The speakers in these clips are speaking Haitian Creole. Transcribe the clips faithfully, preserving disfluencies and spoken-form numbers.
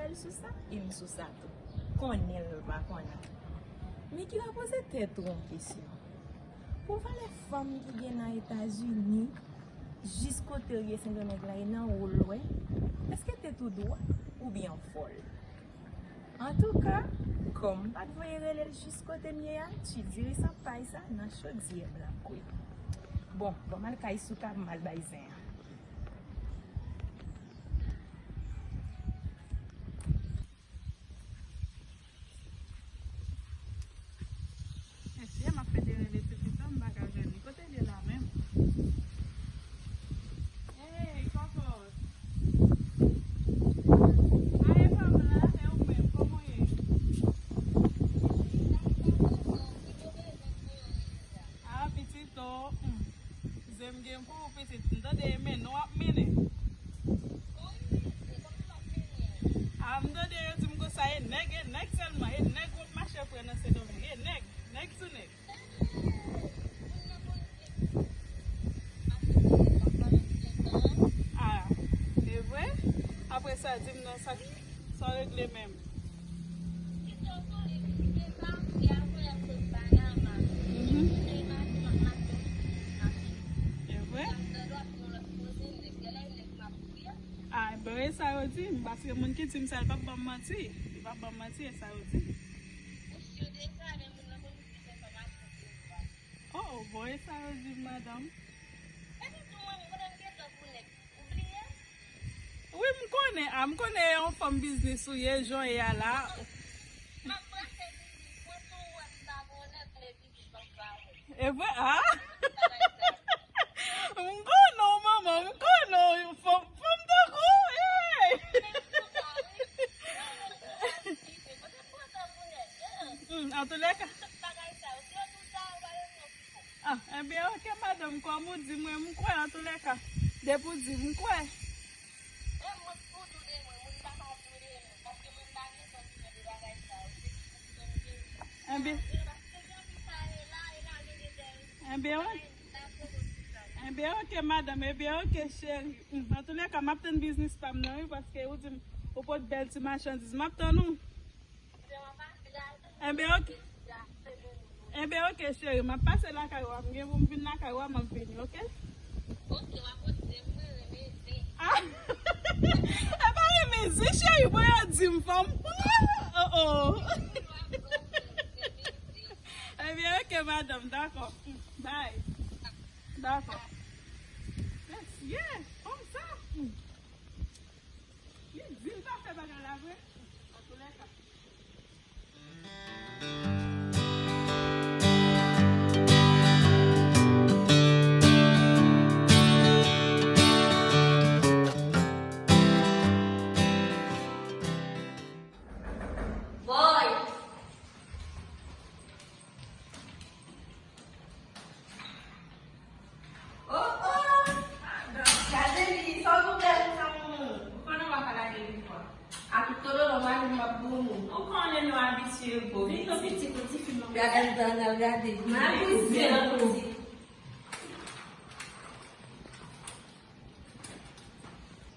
L sou sa, e m sou sa tou. Konnen l pa konnen. Men ki la poze tèt ou yon kesyon. Pou valè fanm ki gen nan Etazini, jis kote l ye Sendomeng la, e nan ou l wè, èske tèt ou dwat oubyen fòl? Antouka, kòm m pa t voye rele l jis kote m ye a, ti dirisan pay sa nan chodyè m l ap kwi. Bon, ban m al kay Souka pou m al bay zen an. Mesye, m ap fè te rele ti fi sa, m pa ka jwenn li. Kote l ye la menm? Hey, kòkòt! A, e pa m la, e ou menm, kòman w ye? A, pitit o, hmm. Zen m gen pou ou, pitit. M tande e mennen w ap mennen. A, m tande yo di m konsa, e nèg, e nèg sèlman, e nèg w ap mache pran nan Sendomeng, e nèg, nèg sou nèg. A, e vre? Apre sa, di m non, sa, sa w regle menm? Mhm. E vre? A, ben, e sa yo di m, paske moun ki di m sa, li p ap ban m manti. Li p ap ban m manti, e sa yo di m. Oh, bon, e sa yo di m, madanm. Wi, m konnen. A, m konnen e yon fanm biznis ou ye, jan w ye a la. E vre, a? M konnen w, manman, m konnen w. Fanm, fanm tankou w, hey! Hmm, antoulèka. A, enben, oke, madanm, kòm ou di mwen, m kwè, antoulèka. Depi w di m, m kwè. Enben, enben, oke. Enben, oke, madanm, enben, oke, cheri. Hmm, antoulèka, m ap tann biznis pa m nan, wi, paske ou di m, ou pot bèl ti machandiz. M ap tann ou. Enben, oke. Enben, oke, cheri, m ap pase lakay ou a. M gen pou m vin lakay ou a, m ap vini, oke? Oke, w ap pote m, mwen renmen zen. A! E pa renmen zen, cheri, bon, yo di m fanm. Oh, oh. Enben, oke, madanm, dakò. Bye. Dakò. Mesye, fanm sa. Li di l pa fè bagay la vre. Antoulèka. Boy! Oh, oh! Gade li, sa w tou bèl konsa, moun? Ou konnen w pa ka lage Vikwa. A tout tololo, m ale m ap bon moun. Ou konnen nou abitye, bo. Vin non, pitit, yon ti fim m ap gade anndan, n al gade. M a kouzin an tou.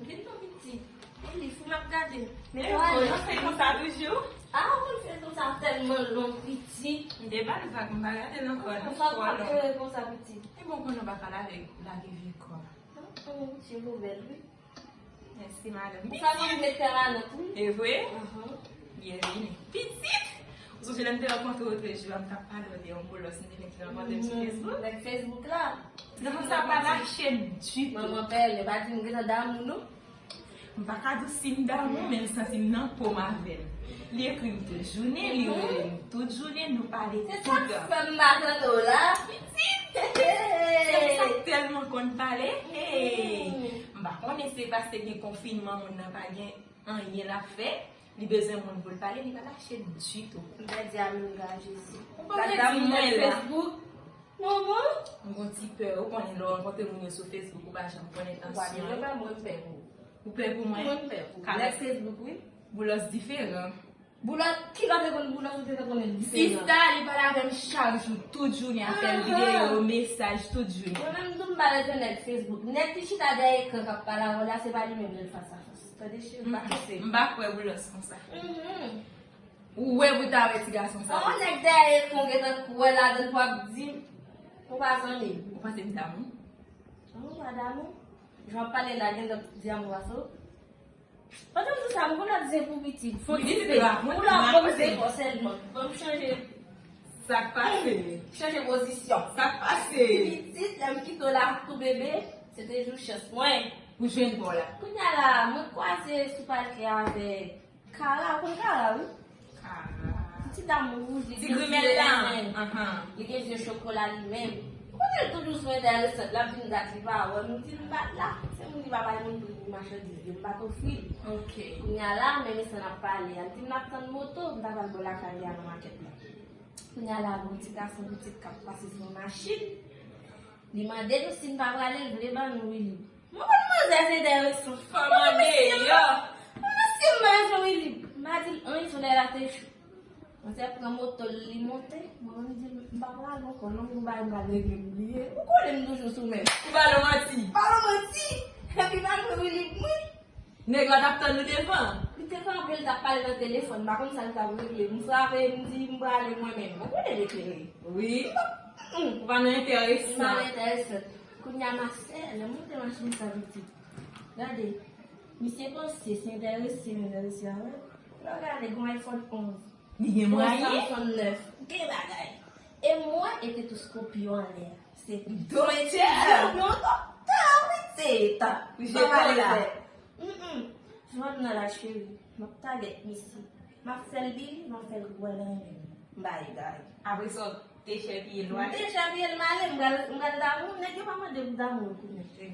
Vin non, pitit. E li fou m ap gade. Men yo, yo fè konsa toujou. A, ou konn fè konsa tèlman long, pitit. M te ba l vag, m pa gade l ankò, non, twò long. Konsa, pitit. E bon, konnen w pa ka lage, lage Vikwa. Ti nouvèl, wi. Mèsi, madanm. Sa konn met tèl anòt, wi. E vre? Byenvini. Pitit! Ou sonje lè m te rankontre w lòt jou a, m t ap pale w de yon boulos m te mete nan vant m sou Facebook? Nèg Facebook la. Nèg sa pa lache m ditou. Manman pèlen, pa di m gentan damou, non. M pa ka di w si m damou, men m santi m nan po m avè l. Li ekri m tout jounen, li rele m tout jounen, nou pale tout tan. Se sa k fè m pa tande w la, pitit. Se konsa k tèlman konn pale. Hey! M pa konnen se paske gen konfinman, moun nan pa gen anyen l ap fè. Li bezwen moun pou l pale, li pa lache l ditou. M pèdi Aminga, Jezi. Ou pa vle di mwen la. Facebook. Manman. M gon ti pè, ou konnen lè w rankontre moun yo sou Facebook, ou pa janm konnen tansyon yo. Ou pa di mwen pè pou ou. Ou pè pou mwen? Mwen pè pou ou. Nèg Facebook, wi. Boulos diferan. Boulos, kilè w te konn Boulos, ou te konnen l diferan? Sista, li pale avè m chak jou, tout jounen, apèl, videyo, mesaj, tout jounen. Mwen menm tou, m pa bezwen nèg Facebook. Nèg ki chita dèyè ekran k ap pale avè w la, se pa li menm l fas a fas. Tande cheve pa kese. M pa kwè Boulos konsa. Mhm. Ou wè pou ta wè ti gason sa. An nèg dèyè ekran w gentan kwè ladann pou ap di m ou pa zanmi m. Ou panse m damou? An, ou pa damou? Jan w ap pale la, gen lòt di amou pase w. Pandan m di sa, m konn ap zen pou pitit. Fon ti pe. Ou la konn zen kò sèlman. Ban m chanje. Sa k pase? Chanje pozisyon. Sa k pase? Pitit, lè m kite w la ak tou bebe, se te jou chans mwen. Pou jwenn pa w la. Kounye a la, mwen kwaze sou pake avèk Kara, ou konn Kara, wi. Kara. Ti dam wouj, li gen zye renmen. Li gen zye chokola li menm. Ou konnen l tou dous mwen dèyè resèt la, vin dat li pa wè m, m di l m pa t la. Se moun ki pa bay moun pri pou machandiz li, m pa t ofri l. Ok. Kounye a la, menm jan n ap pale a, l di m l ap tann moto, m ta pral bò lakay li a nan makèt la. Kounye a la, gon ti gason pitit k ap pase sou yon machin. Li mande nou si n pa prale, l vle ban nou, wi, li. Mwen konn manzè se dèyè sou. Fò mande yo. Mwen si m manzè wi li. M pa di l anyen, solèy la te cho. Manzè pran moto l, li monte. Mwen menm di m pa pral ankò non, pou bagay m pral regle m bliye. Ou konnen m toujou sou men. Ou ba l manti. Ba l manti. Epi malgre wi li mwen. Nèg la t ap tann nou devan. Li te kanpe, li t ap pale nan telefòn. M pa konn sa l t ap regle. M frape, m di m prale mwen menm. Ou konnen deklere. Wi. Ou pa nan enterese. M pa nan enterese. Kounye a, masè, lè m monte machin sa pitit. Gade, misye panse se enterese, enterese a, wi. Lè w gade, gon iPhone onz. Li gen mwayen. Gon Samsung nèf. Gen bagay. E mwen, e te tou Scorpio anlè a. Se Donatien. Non, non, ta, wi, se ta. Jan pale la. Mm, mm. Jwenn nan la, cheri. M ap tagèt misye. M ap fè l bili, m ap fè l kwè nan men m. M bay, bay. Apre sa, w te chèpiye l, w ale? M te chèpiye l, m ale, m pral, m pral damou, nèg yo pa mande pou damou kounye a.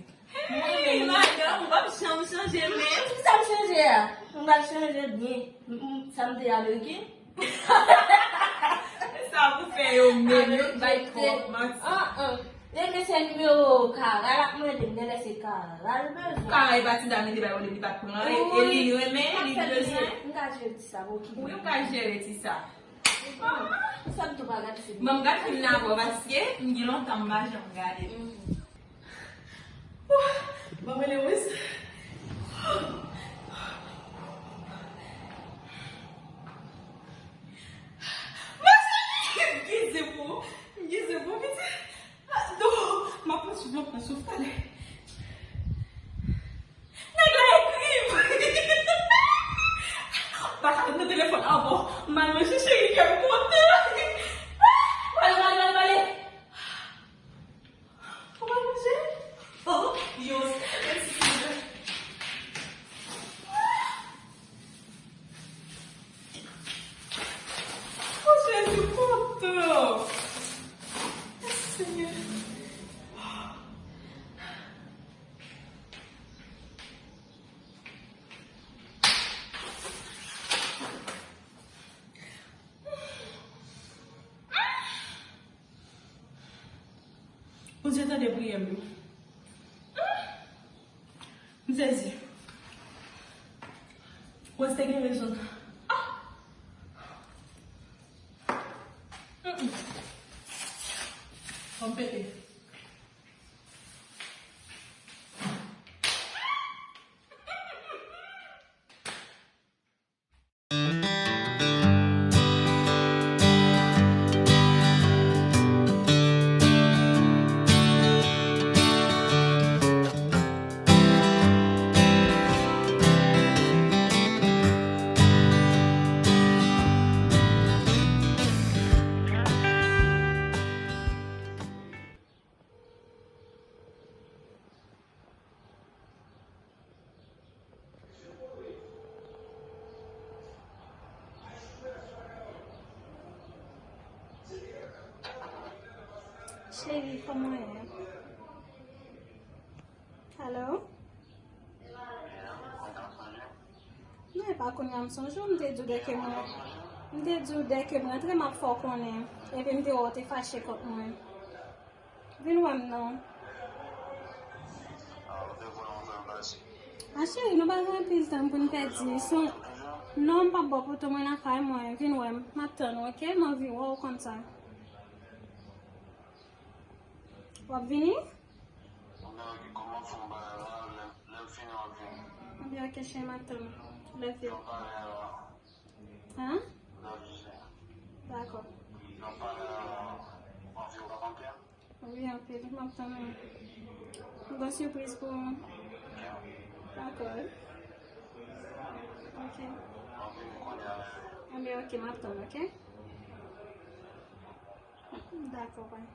Hey, madanm, w ap janm chanje menm. Kisa m chanje a? M pral chanje byen. M, m, sa m te ameriken? Sa pou fè yo menm, yo bay kòb, manti. An, an. E men se nimewo Kara l ap mande m, genlè se Kara l bezwen. Kara e pa ti dam li te bay randevou, li pa t pran, e, e li, li renmen, li bezwen. M ka jere ti sa, bon, ki. Wi, ou ka jere ti sa. Sa m tou pa gad fim. Ban m gad fim nan ankò, paske m gen lontan m pa janm gade. Mhm. Ban m rele Wes. Mezanmi, m gen zen pou, m gen zen pou pitit. Non, m ap pran souf, m ap pran souf talè. Nèg la ekri m. Pa ka nan telefòn ankò. M al manje cheri, kè m kontan. Pale, pale, pale, pale. Ou pa manje? Oh, yo, mèsi. Oh, Jezi, poto. Senyè. Bondye tande priyè m yo. M sezi. Wes te gen rezon. Ah! Mm-mm. Fò m pete. Cheri, kòman w ye? Alo? Non, e pa kounye a m sonje w, m te di w dèke mwen, m te di w dèke m rantre, m ap fè w konnen. Epi m te wè w te fache kont mwen. Vin wè m non. A cheri, nou pa gen anpil tan pou n pèdi. Non, m p ap bò poto, mwen lakay mwen. Vin wè m. M ap tann ou, oke? M anvi wè w konn sa. W ap vini? Mwen gen kòman fè yon bagay la, lè, lè m fini w ap vini. Anben, ok, cheri, m ap tann ou. Love you. Hein? Dakò. Wi, anpil. M ap tann ou. M gen sipriz pou ou. Dakò. Ok. Anben, ok, m ap tann ou, ok? Dakò, bye.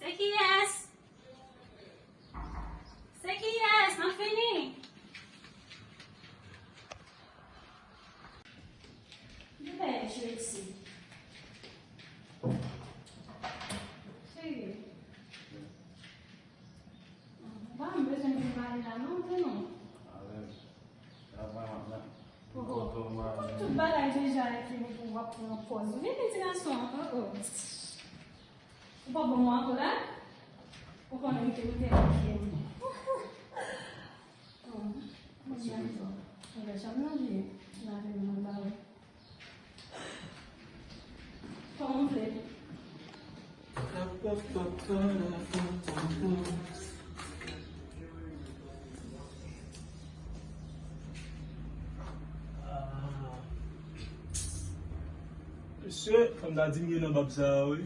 Se kiyès? Se kiyès? N ap fini. Li pa jwe isit. Serye. Ou pa bezwen vin pale la non, tande non. Alèz. Travay m ap nan. Oho. Tout bagay deja epi w ap pran pòz. Vini ti gason. Oh, oh. Ou pa bon mwen ankò la? Ou konnen m te mete nan pye m. Oh, mwen gen chanm nan vye. Lave men mwen ba ou. Kòman w vle? Mesye, fò m ta diminye nan bab sa a, wi.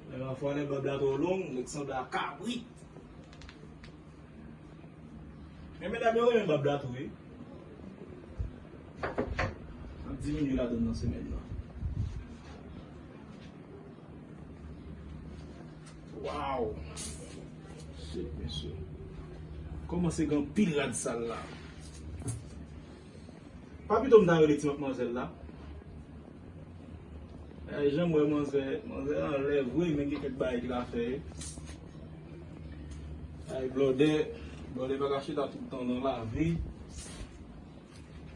Men pafwa lè bab la twò long, nèg sanble ak kabrit. Men medam yo renmen bab la tou, wi. Ap diminye ladann nan semèn nan. Waw! Shit, mesye. Kòmanse gen anpil rad sal la. Pa pito m ta rele ti manmzèl la? Ay, jan m wè manzè, manzè anlè vre, men gen kèk bagay ki ta fè. Ay, blòdè, blòdè pa ka chita tout tan nan lave.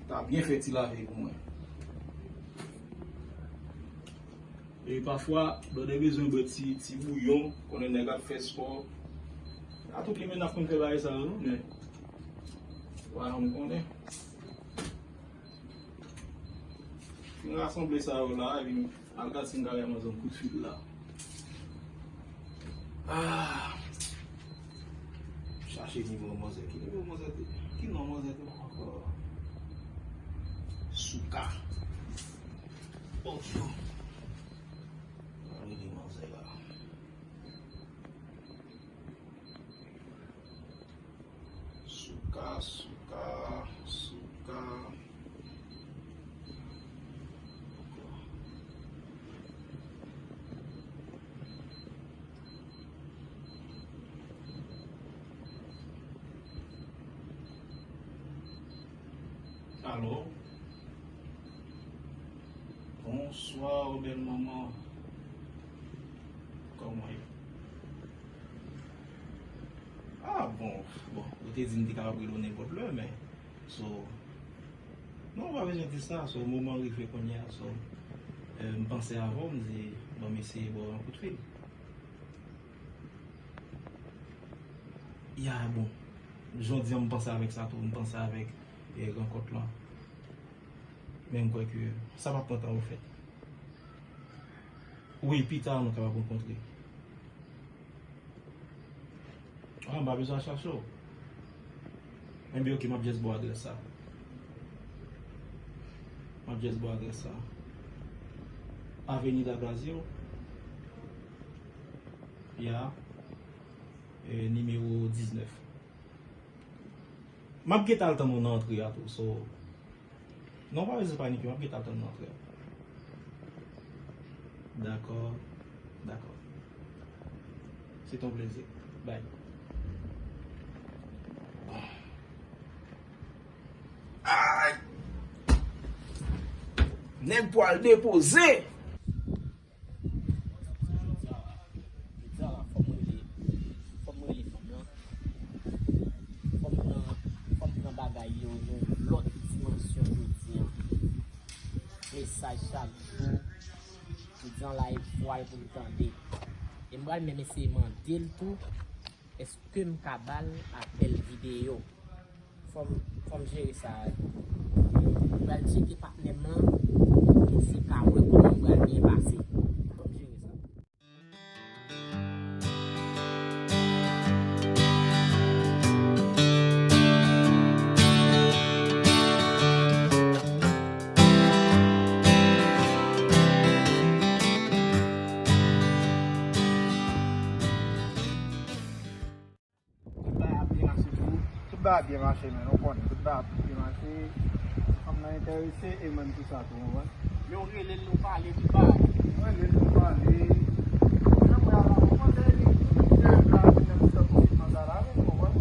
Ta byen fè ti lave pou mwen. E pafwa, blòdè bezwen bwè ti, ti bouyon, konnen nèg ap fè spò. A tout li menm ap konn fè bagay sa yo, non, men. Wala, m konnen. Fin rasanble sa yo la, epi al gad si m ka bay manzè yon kout fil la. Ah! Chache nimewo manzè. Ki nimewo manzè te? Ki non manzè te ankò? Souka. Oh, yo. Ann rele manzè la. Souka, souka, souka. Alo? Bonsoir, bèl manman. Kòman w ye? Ah, bon, bon, ou te di m te kapab rele w nenpòt lè, men, so, non, ou pa bezwen di sa, so, moman rive kounye a, so, eh, m panse avè w, m di, bon, m eseye ba w yon kout fil. Ya, bon, jodi a m panse avèk sa tou, m panse avèk, eh, rankont lan. Men m kwè ke sa p ap pran tan, ofèt. Wi, pita nou kapab rankontre. Ah, m pa bezwen al chache w. Enben, ok, m ap just ba w adrès sa. M ap just ba w adrès sa. Avenida Brasil. Ya. E, nimewo diznèf. M ap gentan al tann ou nan antre a tou, so, non, pa bezwen panike, m ap gentan al tann ou nan antre a. Dakò, dakò. Se te yon plezi. Bye. Ay! Nèg pral depoze! Jodi a, jodi a la, fò m rele, fò m rele fanm lan. Fò m pran, fò m pran bagay yo nan yon lòt dimansyon jodi a. Mesaj chak jou, jodi a la e vwa l pou l tande. E m pral menm eseye mande l tou, èske m ka ba l apèl videyo? Fò m, fò m jere sa, wi. M pral tcheke patnè m lan, pou si ka wè kòman m pral byen pase. Fò m jere sa. Tout bagay ap byen mache pou ou. Tout bagay ap byen mache, men, ou konnen, tout bagay ap byen mache. Fanm nan enterese e mwen tou sa tou, ou konprann? Men w rele l, nou pale, tout bagay. Mwen rele l, nou pale. Jan mwen ap, ou panse li, li la, menm tan konfinman sa la, men, ou konprann?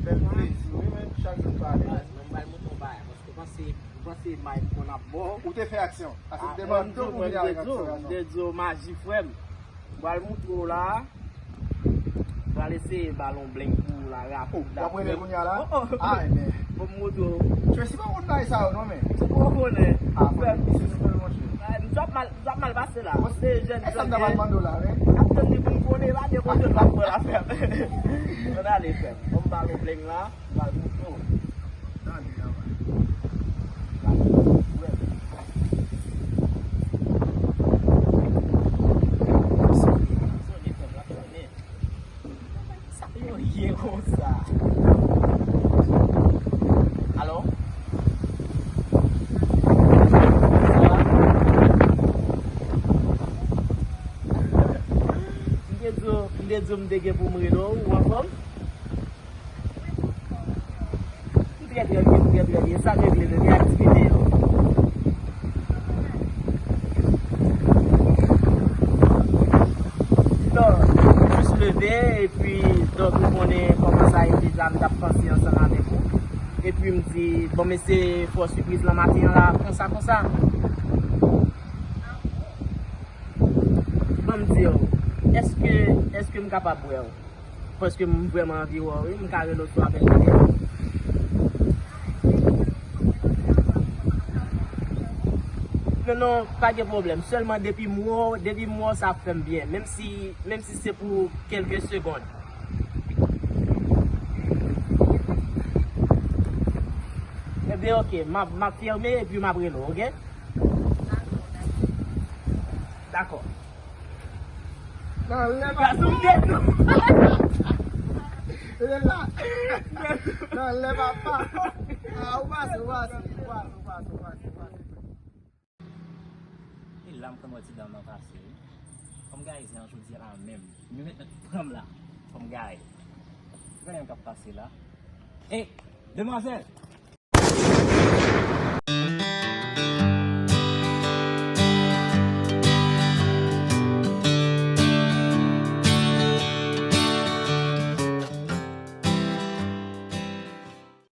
Fè l plezi, wi, men, chak jou n pale. Baz, mwen, m pral montre w bagay, paske w panse, ou panse may m konn ap bo. Ou te fè aksyon. Ase m te mande w pou vini avèk aksyon, gason. M te di w maji, frè m. M pral montre w la. M pral eseye ba l yon blenk pou w la, rapid la. W ap rele kounye a la? Oh, oh. Ah, ebyen. Bon, m montre w. Tracy pa konn bagay sa yo non, men. Ou pa konnen. Ah, frè m, misye se frè m, monchè. Ah, m t ap mal, m t ap mal pase la. Bon, se jèn, èske m ta pral mande w la, men? Ap tann li pou m konnen, pa gen kote l ap pran l a, frè m. Ann ale, frè m. Bon, m ba l yon blenk la. Pral montre w. Tande, anba. Pral montre w. Sone, frè m, l ap sone. Sa yo ye konsa. Alo? Sa va? M te di w, m te di w m te gen pou m rele w, ou anfòm? M trè, trè byen, m trè, trè byen. Sa k regle, nou gen aktivite yo. Donk, m jis leve, epi, donk, ou konnen kòman sa ye deja, m t ap panse ansanm avèk ou. Epi, m di, bon, m eseye fè w sipriz lan maten an la, konsa, konsa. Ban m di w, èske, èske m kapab wè w? Paske m vrèman anvi wè w, wi. M ka rele w sou apèl videyo? Non, non, pa gen pwoblèm. Sèlman depi m wè w, depi m wè w, sa ap fè m byen. Menm si, menm si se pou kèlke segonn. Ebyen, oke, m ap, m ap fèmen epi m ap rele w, oke? Dakò. Nan lè papa. Li la. Nan lè papa. Ah, ou pase, ou pase, ou pase, ou pase, ou pase, ou pase. E la m konn wè ti dam nan pase, wi. Fanm Gayizyen an jodi a la menm. Li mèt pran m la. Fanm Gaye. Ki bagay k ap pase la? Ey, demwazèl!